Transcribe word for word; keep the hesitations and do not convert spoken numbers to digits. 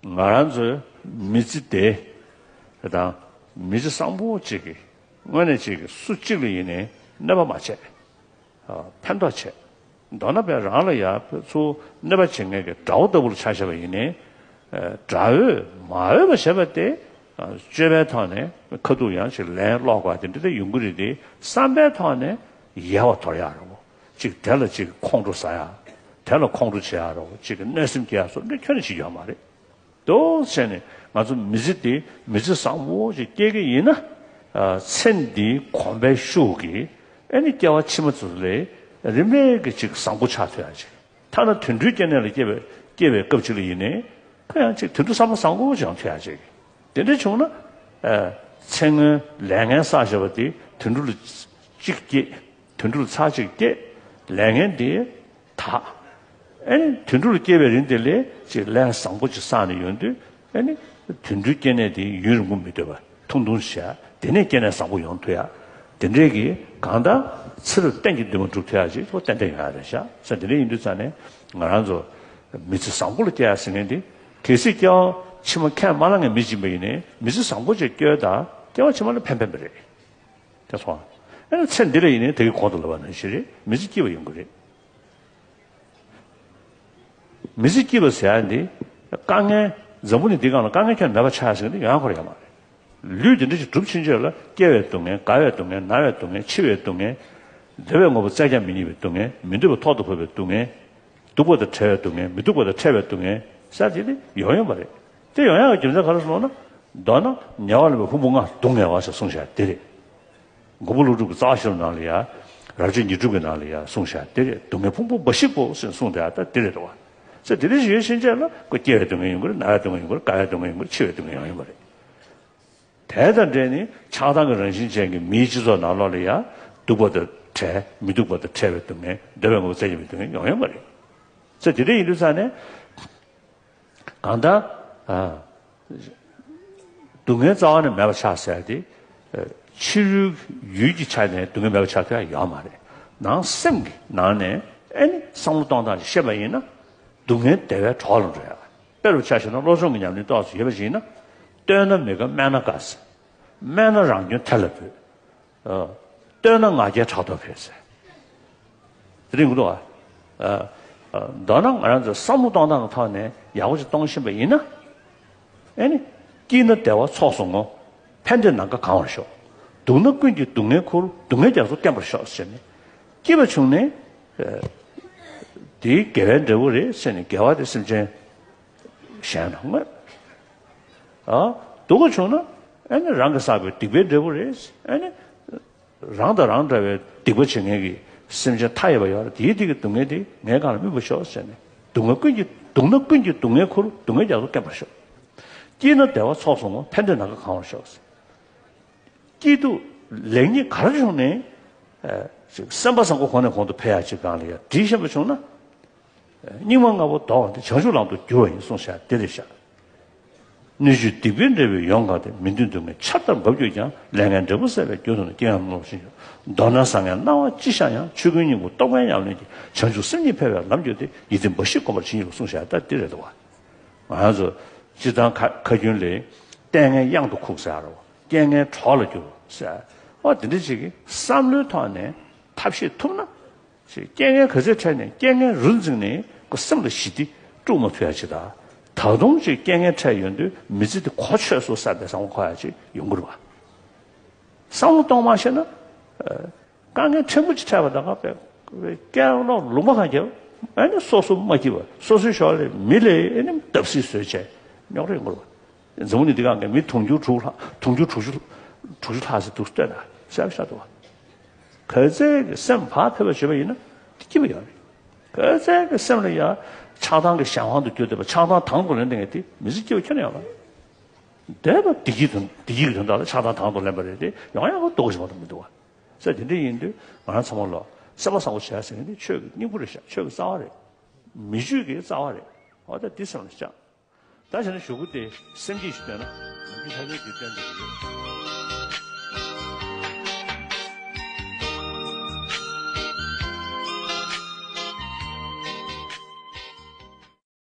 ང་རང་ཚོའི་མི་ཚེ་དེ་དང་མི་ཚེ་བཟང་པོ་གཅིག་གི་དངོས་གནས་གཅིག་གི་སུ་གཅིག་ལ་ཡིན་ནའི་གནོད་པ་མ་བྱས། ཕན་ཐོགས་བྱས། མདོར་ན་བས་རང་ལ་ཡ་ཚུར་གནོད་པ་བྱེད་མཁན་གྱི་དགྲ་བོ་ལྟ་བུ་ལ་ཆ་བཞག་པ་ཡིན་ནའི། དགྲ་བོས་མ་འོས་པ་བྱས་པ་དེ་སྤྱོད་པའི་ཐོག་ནས་ཁ་ཐུག་ཡང་ཅིག་ལན་སློག་དགོས་དེ་འདྲ་དེ་ཡོང་གི་རེད་དེ། བསམ་པའི་ཐོག་ནས་ཡལ་བ་དོར་ཡག་རེད་བོ། ཅིག་དེ་ལ་ཅིག་ཁོང་ཁྲོ་ཟ་ཡག་དེ་ལ་ཁོང་ཁྲོ་བྱེད་ཡག་རེད་བོ། ཅིག་གི་གནོད་སེམས་སྐྱེ་ཡག་སོགས་འདི་ཁྱོན་ནས་བྱེད་རྒྱུ་ཡོད་མ་རེད། དེ་བྱས་ནས་ང་ཚོ་མི་ཚེ་འདི་མི་ཚེ་བཟང་པོ་ཞིག་སྐྱེལ་གྱི་ཡིན་ན། ཚེ་འདིའི་གོམས་པའི་ཤུགས་ཀྱིས་ཨེ་ནི་སྐྱེ་བ་ཕྱི་མ་ཚོ་ལས་རིམ་པས་ཀྱི་ཅིག་བཟང་པོ་ཆགས་ཐུབ་ཡ་ཅིག་ཐ་ན་དུད་འགྲོའི་སྐྱེ་གནས་ལ་སྐྱེ་བའི་སྐྱེ་བའི་སྐབས་ཅིག་ལ་ཡིན་ནའི་ཁོ་ཡང་ཅིག་དུད་འགྲོ་བསམ་བློ་བཟང་པོ་ཅིག་ཡང་ཐུབ་ཡ་ཅིག་དེ་འདྲ་བྱུང་ན། ཚེ་སྔོན་ལས་ངན་བསགས་བཞག་པ་དེ་དུད་འགྲོ་ལ་གཅིག་སྐྱེས། དུད་འགྲོ་ལ་ཚར་གཅིག་སྐྱེས། ལས་ངན་དེ་དག་ཨེ་ནི་དུད་འགྲོ་ལ་སྐྱེ་བའི་རིང་དེ་ལས་ཅིག་ལས་བཟང་པོ་ཅིག་བསགས་ནས་ཡོང་དུས། ཨེ་ནི་དུད་འགྲོའི་སྐྱེ་གནས་དེ་ཡུན་རིང་པོ་མི་སྡོད་པ་ཐུང་ཐུང་བྱས། དེ་ནས་སྐྱེ་གནས་བཟང་པོ་ཡོང་ཐུབ་ཡ། དེ་འདྲའི་གི་གང་ལྟར་ཚེ་རབས་གཏན་གྱི་འདུན་མ་འགྲུབ་ཐུབ་ཡ་ཅིག་ཐོག་ཏན་ཏན་ཡོང་ཡ་རེད་ཤག་ས་དེ་འདྲ་ཡིན་དུས་ཙང་ནས་ང་རང་ཚོ་མི་ཚེ་བཟང་པོ་ལ་སྐྱེལ་ཡ་ཟེར་མཁན་དེ། གལ་སྲིད་སྐྱེ་བ་ཕྱི་མ་ཁས་མ་བླངས་མཁན་མི་གཅིག་པ་ཡིན་ནའི་མི་ཚེ་བཟང་པོ་ཅིག་སྐྱེལ་དང་སྐྱེ་བ་ཕྱི་མ་ལ་ཕན་ཕན་པ་རེད། དེ་སོང་། ཨེ་ནི་ཚེ་འདི་ལ་ཡིན་ནའི་དེ་གི་གོང་དུ་ལབ་པ་ནང་བཞིན་རེད། མི་ཚེ་སྐྱིད་པ་ཡོང་གི་རེད། མི་ཚེ་སྐྱིད་པ་ཟེར་ཡ་འདི་དཀའ་ངལ། འཛམ་བུ་གླིང་འདིའི་སྒང་ལ་དཀའ་ངལ་ཁྱོན་མེད་པ་ཆགས་ཟེར་གི་འདི་ཡོང་ཡ་ཁོ་ར་ཡོད་མ་རེད། ལུས་འདི་འདྲ་ཞིག་གྲུབ་ཕྱིན་ཆད་ལ་སྐྱེ་བའི་སྡུག་བསྔལ། རྒ་བའི་སྡུག་བསྔལ། ན་བའི་སྡུག་བསྔལ། འཆི་བའི་སྡུག་བསྔལ། བདེ་བའི་ངོ་བོ་བཙལ་ཀྱང་མི་རྙེད་པའི་སྡུག་བསྔལ། མི་འདོད་པ་ཐོག་ཏུ་བབས་པའི་སྡུག་བསྔལ། སྡུག་པ་དང་བྲལ་བའི་སྡུག་བསྔལ། མི་སྡུག་པ་དང་ཕྲད་པའི་སྡུག་བསྔལ་ཟེར་དེ་ནི་ཡོང་ཡོང་པ་རེད། དེ་ཡོང་ཡག་གི་རྒྱུ་མཚན་ག་རེ་སོང་ན། མདོར་ན་ཉེ་བར་ལུས་པའི་ཕུང་པོ་ལྔ་སྡུག་བསྔལ་བ་ཞེས་གསུངས་བཞག་དེ་རེད། མགོན་པོ་ཀླུ་སྒྲུབ་ཀྱི་རྩ་བ་ཤེས་རབ་ནང་ལ་ཡ། རབ་བྱེད་ཉི་སྒྲོན་གྱི་ནང་ལ་ཡ་གསུངས་བཞག་དེ་རེད། སྡུག་བསྔལ་ཕུང་པོ་འབའ་ཞིག་པོ་ཞེས་གསུངས་དེ་ཡ་ད་དེ་རེད་དོ། ཟེར་དེ་འདྲ་ཞིག་ཡོད་ཕྱིན་ཆད་ལ་ཁོ་སྐྱེ་བའི་སྡུག་བསྔལ་ཡོང་གི་རེད། ན་བའི་སྡུག་བསྔལ་ཡོང་གི་རེད། རྒ་བའི་སྡུག་བསྔལ་ཡོང་གི་རེད། འཆི་བའི་སྡུག་བསྔལ་ཡང་ཡོང་གི་རེད། དེ་དང་འབྲེལ་ནས་ཆགས་སྡང་གི་རང་བཞིན་ཅན་གྱི་མིའི་སྤྱི་ཚོགས་ནང་ལོགས་ལ་ཡང་སྡུག་པ་དང་བྲལ། མི་སྡུག་པ་དང་བྲལ་བའི་སྡུག་བསྔལ། འདོད་པའི་ངོ་བོ་བཙལ་བྱེད་པའི་སྡུག་བསྔལ་ཡང་ཡོང་གི་རེད། ཚེ་འདི་འདྲ་ཡིན་དུས་ཙང་ནས་གང་ལྟར། ཨ། སྡུག་བསྔལ་རྩ་བ་ནས་མེད་པ་ཆགས་ཟེར་ཏེ། ཕྱི་རོལ་ཡུལ་གྱི་ཆ་ནས་སྡུག་བསྔལ་མེད་པ་ཆགས་ཐུབ་ཡ་ཡོད་མ་རེད། ནང་སེམས་ཀྱི་ནང་ནས་ཨེ་ནི་བསམ་བློ་གཏོང་སྟངས་ཤིག་ཤེས་པ་ཡིན་ན། སྡུག་བསྔལ་བདེ་བའི་གྲོགས་ལ་འགྲོ་ཡ། དཔེ་རུ་ཆ་བཞག་ན་བློ་སྦྱོང་གི་ཉམས་ལེན་ཏོག་ཙམ་ཡོད་པ་ཞིག་ཡིན་ན། བསྟོད་ན་མི་དགའ་སྨད་ན་དགའ་ཟེར། སྨད་ན་རང་སྐྱོན་ཐེར་ལ་འབུད། ཨ། བསྟོད་ན་ང་རྒྱལ་ཕྲག་དོག་འཕེལ་ཟེར། དེ་རིང་གོ་འདུག་ཨ། ཨ། ཨ། མདོར་ན་ང་རང་ཚོ་བསམ་བློ་གཏོང་སྟངས་ཀྱི་ཐོག་ནས་ཡག་པོ་ཅིག་གཏོང་ཤེས་པ་ཡིན་ན། ཨེ་ནི། སྐྱིད་ན་བདེ་བ་ཚོགས་སུ་བསྔོ། ཕན་བདེས་ནམ་མཁའ་གང་བར་ཤོག་སྡུག་ན་ཀུན་གྱི་སྡུག་བསྔལ་ཁུར། སྡུག་བསྔལ་རྒྱ་མཚོ་སྐེམ་པར་ཤོག་ཟེར་ནས། སྐྱིད་པ་བྱུང་ནས། ཨ། དེའི་དགེ་བའི་འབྲས་བུ་རེད་ཟེར་ནས་དགེ་བ་དེ་སེམས་ཅན་གཞན་ལ་བསྔོས། ཨ། སྡུག་པ་བྱུང་ན་ཨ་ནི་རང་གིས་བསགས་པའི་སྡིག་པའི་འབྲས་བུ་རེད། ཨ་ནི་རང་དང་རང་འདྲ་བའི་སྡིག་པ་བྱེད་མཁན་གྱི་སེམས་ཅན་མཐའ་ཡས་པ་ཡོད་རེད། དེའི་དེ་གི་སྡུག་བསྔལ་དེ་ངའི་སྒང་ལ་སྨིན་པར་ཤོག་ཟེར་ནས། སྡུག་བསྔལ་ཀུན་གྱི། སྡུག་ན་ཀུན་གྱི་སྡུག་བསྔལ་ཁུར། སྡུག་བསྔལ་རྒྱ་མཚོ་སྐེམ་པར་ཤོག་སྐྱིད་ན་བདེ་བ་ཚོགས་སུ་བསྔོ། ཕན་བདེས་ནམ་མཁའ་གང་བར་ཤོག་སྐྱིད་སྡུག་ལེགས་ཉེས་ག་རེ་བྱུང་ནའི། ཨ། ཅིག་སེམས་པ་བཟང་པོ་གོང་ནས་གོང་དུ་འཕེལ་ཡག་ཅིག་སྒང་ལ་ཡ་དྲིལ་ཤེས་པ་བྱུང་ན། སྙིགས་མ་ལྔ་པོ་ལྡོག་པ་འདི་བྱང་ཆུབ་ལམ་དུ་བསྒྱུར་བ་ཡིན་གསུངས་བཞག་དེ་རེད་ཤག་སྣོད་བཅུད་སྡིག་པའི་འབྲས་བུས་ཡོངས་གང་སྟེ། མི་མཐུན་སྡུག་བསྔལ་ཆར་ལྟར་འབབ་གྱུར་ཀྱང་། ལས་ངན་འབྲས་བུ་བསགས་པས་རྒྱུན་དུ་ནི། རྐྱེན་ངན་རྣམ་རྟོག་ཞི་འགྱུར་ལོ། མདོར་ན་བཟང་ངན་སྣང་བ་ཅི་ཤར་ཡང་། ཆོས་ཀུན་སྙིང་པོ་རྟོགས་པའི་ཉམས་ལེན་གྱིས། བྱང་ཆུབ་སེམས་ཉིད་འཕེལ་བའི་ལམ་བརྒྱུད་དེ། ཡིད་བརྟན་འབའ་ཞིག་བསྒོམ་པར་བྱིན་གྱིས་རློབས་གསུངས་བཞག་ད་འདི་རེད་འདུག་བ། ང་ཚོ་སྤྱིར་བཏང་ཁ་ཁ་རྒྱུན་ལས། ལྟས་ངན་གཡང་དུ་ཁུག་ཟེར་ཡ་རེད་བ། རྐྱེན་ངན་གྲོགས་ལ་འགྱུར་ཟེར་ཡ། འོ་དེ་འདྲ་ཅིག་གི་བསམ་བློའི་ཐོག་ནས་ཐབས་ཤེས་ཐུབ་ན། ཅིག་རྐྱེན་ངན་ག་ཚོད་འཕྲད་ནས་རྐྱེན་ངན་རུ་འཛིངས་ནས་ཁོ་སེམས་ལ་ཞི་བདེ་དཀྲུག་མ་ཐུབ་ཡ་ཅིག་དང་། ད་དུང་ཅིག་རྐྱེན་ངན་འཕྲད་ཡོང་དུས་མི་ཚེ་འདི་གོ་ཆོད་སོང་བསམ་པའི་བསམ་བློ་འཁོར་ཡ་ཅིག་ཡོང་གི་རེད་བ། བསམ་བློ་གཏོང་མ་ཤེས་ན། ཨ། དཀའ་ངལ་ཕྲན་བུ་ཅིག་འཕྲད་པ་དང་། ཁ་པའི་སྐད་ལོག་ལུང་པ་གང་རྒྱབ། ཨ་ནི་སོ་སོ་མ་སྐྱིད་པ། སོ་སོའི་ཞོར་ལས་མི་ལས་ཨ་ནི་བརྡབ་གསིག་བཟོས་བྱས་རྙོག་དྲ་ཡོང་གི་རེད་བ། འཛམ་བུ་གླིང་འདི་སྒང་གི་མི་དུང་ཕྱུར་དྲུག་ལྷག་དུང་ཕྱུར་དྲུག་ཅུ་དྲུག་ཅུ་ལྷག་ཙམ་འདུག་ལྟོས་དང་གསལ་པོ་ཤར་འདུག་བ། ག་ཚད་ཀྱི་སེམས་བག་ཕེབས་པ་བྱེད་པ་ཡིན་ན་སྐྱིད་པ་ཡོད་རེད། ག་ཚད་ཀྱི་སེམས་ལ་ཡང་ཆགས་སྡང་གི་གཞན་དབང་དུ་གྱུར་བསྡད་པ། ཆགས་སྡང་དང་དུ་ལེན་བསྡད་མཁན་དེ་མི་ཚེ་སྐྱིད་པ་ཁྱོན་ནས་ཡོད་མ་རེད། འདས་པ་བདེ་སྐྱིད་དང་བདེ་སྐྱིད་ཀྱི་དོན་དག་ལ་ཆགས་སྡང་དང་དུ་ལེན་པ་རེད་དེ། ཡོང་ཡག་གི་ལྟོ་གོ་ཞིག་མ་གཏོགས་མི་འདུག་བ། ས་དེ་འདྲ་ཡིན་དུས་ང་རང་ཚང་མ་ལོ་སེམས་པ་བཟང་པོ་བྱས་ཟེར་མཁན་དེ་ཆོས་ཀྱི་སྙིང་པོ་རེད་ཤག་ཆོས་ཀྱི་རྩ་བ་རེད། མི་ཆོས་ཀྱི་རྩ་བ་རེད། འོ་ད་འདི་སེམས་ལ་བཅངས། ད་བྱས་ན་གཞུག་གུ་དེ་སེམས་བསྐྱེད་ཞིག་བཏོན་ན་ནམ་རྒྱུན་ལྷ་ཆོས་འདི་བསྟན་འདུག་གི་རེད།